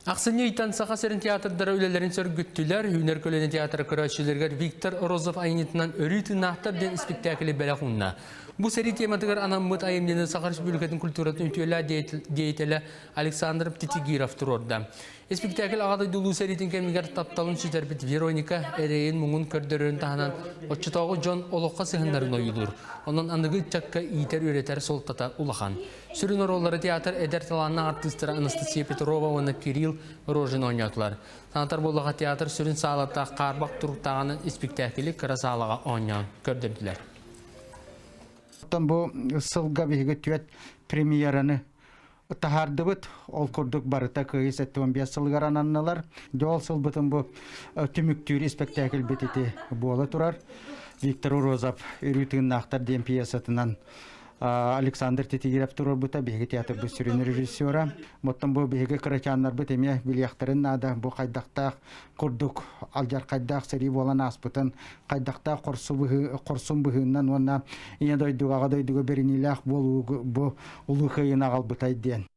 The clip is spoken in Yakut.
Ахсынньы ыйтан Саха сирин театрдара үлэлэрин сөргүттүлэр. Үүнэр көлүөнэ театра көрөөччүлэригэр Виктор Розов айымньытынан Өрүү тыыннаахтар диэн испиктээкили бэлэх уунна. Бу сэрии тематыгар анаммыт айымньыны Саха Республикатын культуратын үтүөлээх деятелэ Александр Птитигиров туруорда. Испиктээкил Аҕа дойду Улуу сэриитин кэмигэр тапталын сүтэрбит Вероника эрэйин-муҥун көрдөрөрүн таһынан оччотооҕу дьон олоххо сыһыннарын ойуулуур. Онон аныгы ыччакка иитэр-үөрэтэр суолтата улахан. Сүрүн оруоллары театр эдэр талааннаах артыыстара Анастасия Петрова уонна Кирилл Рожин оонньоотулар. Санатар буоллаха театр сүрүн саалата хаарбах туруктааҕынан испиктээкили кыра саалаҕа оонньоон көрдөрдүлэр. Оттон бу сылга биһиги түөрт премьераны таһаардыбыт. Ол курдук барыта Кыайыы 75 сылыгар ананнылар. Дьол сылбытын бу түмүктүүр испэктээкилбит ити буола турар. Виктор Урозов «Өрүү тыыннаахтар» диэн пьесатынан Александр Титигиров туруорбута, биһиги театрбыт сүрүн режиссера. Оттон бу биһиги кырачааннарбыт эмиэ билиэхтэрин наада, бу хайдахтаах курдук алдьархайдаах сэрии буолан ааспытын, хайдахтаах хорсун быһыынан уонна ийэ дойдуга, аҕа дойдуга бэриниилээх буолуу бу улуу кыайыыны аҕалбытай диэн.